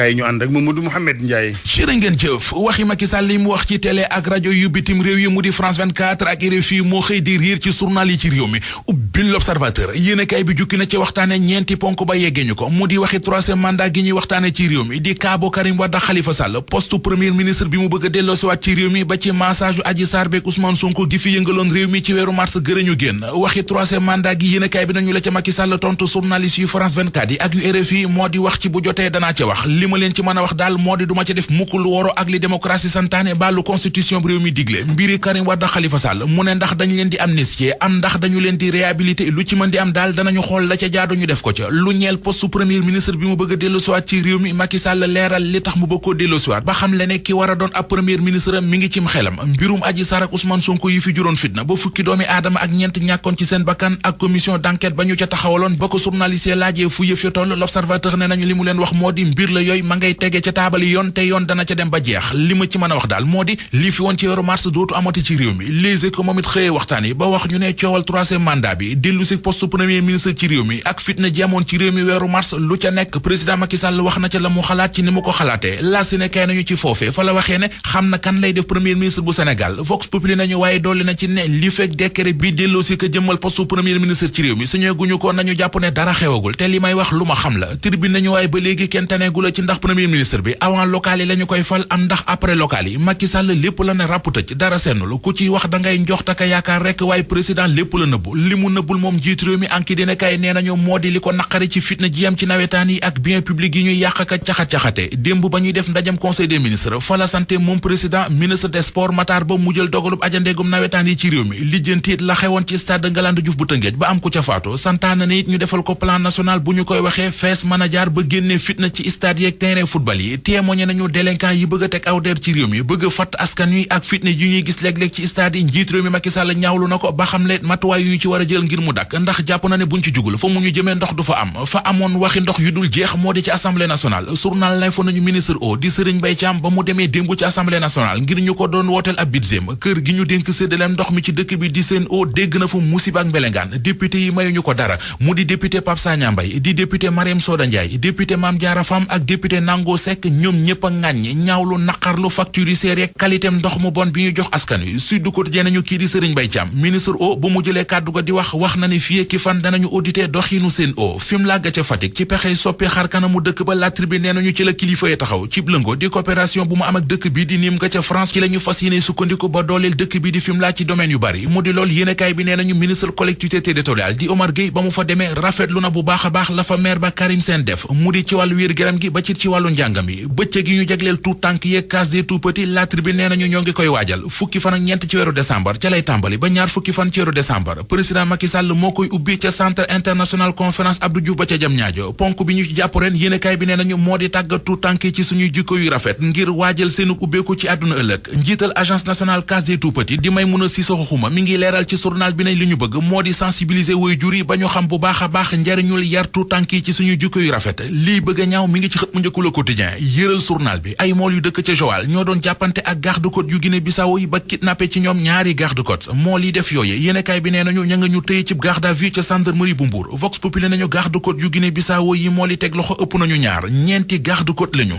kay ñu ànd ak Mamadou Mouhamed Ndiaye. jërë ngeen jëf waxi Macky Sall li mu wax ci télé ak rajo yu bitim réew yi mu di France 24 ak RFI moo xëy di riir ci journal yi ci réew mi ubbi l'Observateur yéenekaay bi jukki na ci waxtaane ñeenti ponk ba yeggee ñu ko mu di waxi troisième mandat gi ñuy waxtaane ci réew mi di kaabo Karim Wade Khalifa Sall poste premier ministre bi mu bëgg a delloosiwaat ci réew mi ba ci massage yu Adji Sarr beeg Ousmane Sonko gi fi yëngaloon réew mi ci weeru mars gërëñu génn waxi troisième mandat gi yéenekaay bi nañu la ca Macky Sall tontu journaliste yu France 24 yi ak yu RFI moo di wax ci bu jotee danaa ca wax li ma leen ci mën a wax daal moo di duma ca def mukk lu woro ak li démocratie santaane ba lu constitution bi réew mi digle mbiri Karim Wade Khalifa Sall mu ne ndax dañu leen di amnistier am ndax dañu leen di réhabiliter lu ci mën di am daal danañu xool la ca jaadu ñu def ko ca lu ñeel poste premier ministre bi mu bëgg a delloosiwaat ci réew mi Macky Sall leeral li tax mu bëgg koo delloosiwaat ba xam le ne ki war a doon ab premier ministre mi ngi cim xelam mbirum Adji Sarr ak Ousmane Sonko yi fi juróon fitna ba fukki doomi aadama ak ñeent ñàkkoon ci seen bakkan ak commission d'enquête ba ñu ca taxawaloon ba ko journaliste laajee fu yëf ya toll l'Observateur ne nañu li mu leen wax moo di mbir la yooyu ma ngay tege ca taabali yoon te yoon dana ca dem ba jeex li ma ci mën a wax daal moo di lii fi woon ci weeru mars dootu amati ci réew mi Les Échos moom it xëyee waxtaan yi ba wax ñu ne coowal troisième mandat bi dellu si poste premier ministre ci réew mi ak fitna ji amoon ci réew mi weeru mars lu ca nekk président Macky Sall wax na ca la mu xalaat ci ni mu ko xalaatee la si ne kay nañu ci foofee fa la waxee ne xam na kan lay def premier ministre bu Sénégal Vox Populi nañu waaye dolli na ci ne li fekk décret bi delloo si ko jëmmal poste premier ministre ci réew mi suñu guñu ko nañu jàpp ne dara xewagul te li may wax lu ma xam la tribune nañu waaye ba léegi kenn taneegu la ci ndax premier ministre bi avant local yi lañu koy fal am ndax après local yi Macky Sall lépp la ne ràpp tëj dara sennul ku ciy wax da ngay njox taka yaakaar rek waaye président lépp la nëbbu li mu nëbbul moom jiitu réew mi anki dina kay nee nañu moo di li ko naqari ci fitna ji am ci nawetaan yi ak bien public yi ñuy yàq ka caxat-caxate démb ba ñuy def ndajam conseil des ministres fa la santé moom président ministre des sports Matar Ba mu jël dogalub ajandeegum nawetaan yi ci réew mi lijjantiit la xewoon ci stade Ngalandou Diouf bu Tëngéej ba am ku ca faatu santaana ne it ñu defal ko plan national bu ñu koy waxee fees mën a jaar ba génnee fitna ci stade yeeg terrain football yi témoigné nañu délinquant yi bëgg a teg aw der ci réew mi bëgg a fatt askan wi ak fitna yi ñuy gis léeg-léeg ci stade yi njiit réew mi Macky Sall ñaawlu na ko ba xam le matuwaay yu ñu ci war a jël ngir mu dakk ndax jàpp na ne buñ ci jugul fa mu ñu jëmee ndox du fa am fa amoon waxi ndox yu dul jeex moo di ci assemblée nationale journal lay fa nañu ministre o di Serigne Mbaye Thiam ba mu demee démb ci assemblée nationale ngir ñu ko doon wooteel ab budget kër gi ñu dénk séddaleem ndox mi ci dëkk bi di seen o dégg na fa musiba ak mbelengaan député yi mayuñu ko dara mu di député Pape Sagna Mbaye di député Mariam Soda Ndiaye député Mame Diarra Fam ak député Nango Seck ñoom ñëpp a ŋàññ ñaawlu naqarlu facture yi seer yeeg qualité ndox mu bon bi ñu jox askan wi Sud Quotidien nañu kii di Serigne Mbaye Thiam ministre o ba mu jëlee kàddu ga di wax na ni fii ki fan danañu auditer doxinu seen o fim làgga ca Fatick ci pexey soppi xar kanamu dëkk ba La Tribune nee nañu ci la kilifa yi taxaw ci lëngo di coopération bu mu am ak dëkk bi di nim nga ca France ci la ñu fas yéene sukkandiku ba dooleel dëkk bi di Fimela ci domaine yu bari mu di lool yéenekaay bi nee nañu ministre collectivité territoriale di Omar Gueye ba mu fa demee rafetlu na bu baax a baax la fa maire ba Karim Sène def mu di ci wàllu wér-gu-yaram gi ba ci wàllu njàngam yi bëccëg gi ñu jagleel tout tànk yeeg case des tout petits La Tribune nee nañu ñoo ngi koy waajal fukki fan ak ñeent ci weeru décembre ca lay tàmbali ba ñaar fukki fan ci weeru décembre président Macky Sall moo koy ubbi ca centre international conférence Abdou Diouf ba ca Diamniadio ponk bi ñu ci jàpp ren yéenekaay bi nee nañu moo di tàggat tout tànk ci suñuy jikko yu rafet ngir waajal seenu ubbeeku ci àdduna ëllëg njiital agence nationale case des tout petits di Maïmouna Sissoko Khouma mi ngi leeral ci journal bi nañ li ñu bëgg moo di sensibiliser waajur yi ba ñu xam bu baax a baax njariñul yar tout tànk ci suñuy jikko yu rafet lii bëgg a ñaaw mi ngi ci xët mu njëkku Le Quotidien yëral journal bi ay mool yu dëkk ca Joal ñoo doon jàppante ak garde-côte yu Guinée Bissau yi ba kidnappé ci ñoom ñaari garde-côte mool yi def yooye yéenekaay bi nee nañu ña nga ñu tëye ci garde à vue ca gendarmerie bu Mbour Vox Populi nañu garde-côte yu Guinée Bissau yi mool yi teg loxo ëpp nañu ñaar ñeenti garde-côte lañu